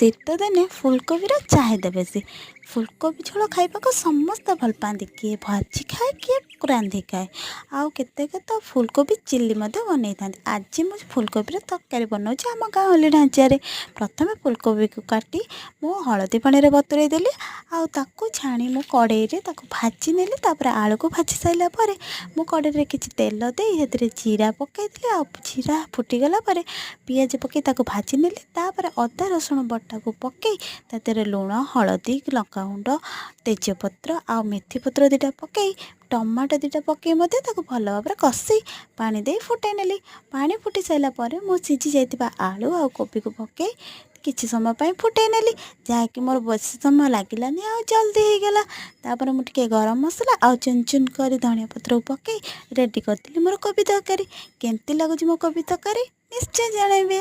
ଶୀତଦିନେ ଫୁଲକୋବିର ଚାହିଦା ବେଶୀ। ଫୁଲକୋବି ଝୋଳ ଖାଇବାକୁ ସମସ୍ତେ ଭଲ ପାଆନ୍ତି। କିଏ ଭାଜି ଖାଏ, କିଏ ରାନ୍ଧି ଖାଏ, ଆଉ କେତେକ ତ ଫୁଲକୋବି ଚିଲ୍ଲି ମଧ୍ୟ ବନେଇଥାନ୍ତି। ଆଜି ମୁଁ ଫୁଲକୋବିର ତରକାରୀ ବନାଉଛି ଆମ ଗାଉଁଲି ଢାଞ୍ଚାରେ। ପ୍ରଥମେ ଫୁଲକୋବିକୁ କାଟି ମୁଁ ହଳଦୀ ପାଣିରେ ବତୁରେଇ ଦେଲି ଆଉ ତାକୁ ଛାଣି ମୁଁ କଡ଼େଇରେ ତାକୁ ଭାଜି ନେଲି। ତାପରେ ଆଳୁକୁ ଭାଜି ସାରିଲା ପରେ ମୁଁ କଡ଼େଇରେ କିଛି ତେଲ ଦେଇ ସେଥିରେ ଜିରା ପକାଇଥିଲି ଆଉ ଜିରା ଫୁଟିଗଲା ପରେ ପିଆଜ ପକାଇ ତାକୁ ଭାଜି ନେଲି। ତାପରେ ଅଦା ରସୁଣ ବଟାକୁ ପକାଇ ତା ଦେହରେ ଲୁଣ, ହଳଦୀ, ଲଙ୍କାଗୁଣ୍ଡ, ତେଜପତ୍ର ଆଉ ମେଥି ପତ୍ର ଦୁଇଟା ପକାଇ, ଟମାଟୋ ଦୁଇଟା ପକାଇ ମଧ୍ୟ ତାକୁ ଭଲ ଭାବରେ କଷି ପାଣି ଦେଇ ଫୁଟାଇ ନେଲି। ପାଣି ଫୁଟି ସାରିଲା ପରେ ମୁଁ ସିଝି ଯାଇଥିବା ଆଳୁ ଆଉ କୋବିକୁ ପକାଇ କିଛି ସମୟ ପାଇଁ ଫୁଟାଇ ନେଲି, ଯାହାକି ମୋର ବେଶୀ ସମୟ ଲାଗିଲାନି ଆଉ ଜଲ୍ଦି ହେଇଗଲା। ତାପରେ ମୁଁ ଟିକେ ଗରମ ମସଲା ଆଉ ଚୁନ ଚୁନ କରି ଧନିଆ ପତ୍ରକୁ ପକାଇ ରେଡ଼ି କରିଥିଲି ମୋର କୋବି ତରକାରୀ। କେମିତି ଲାଗୁଛି ମୋ କୋବି ତରକାରୀ, ନିଶ୍ଚୟ ଜଣାଇବେ।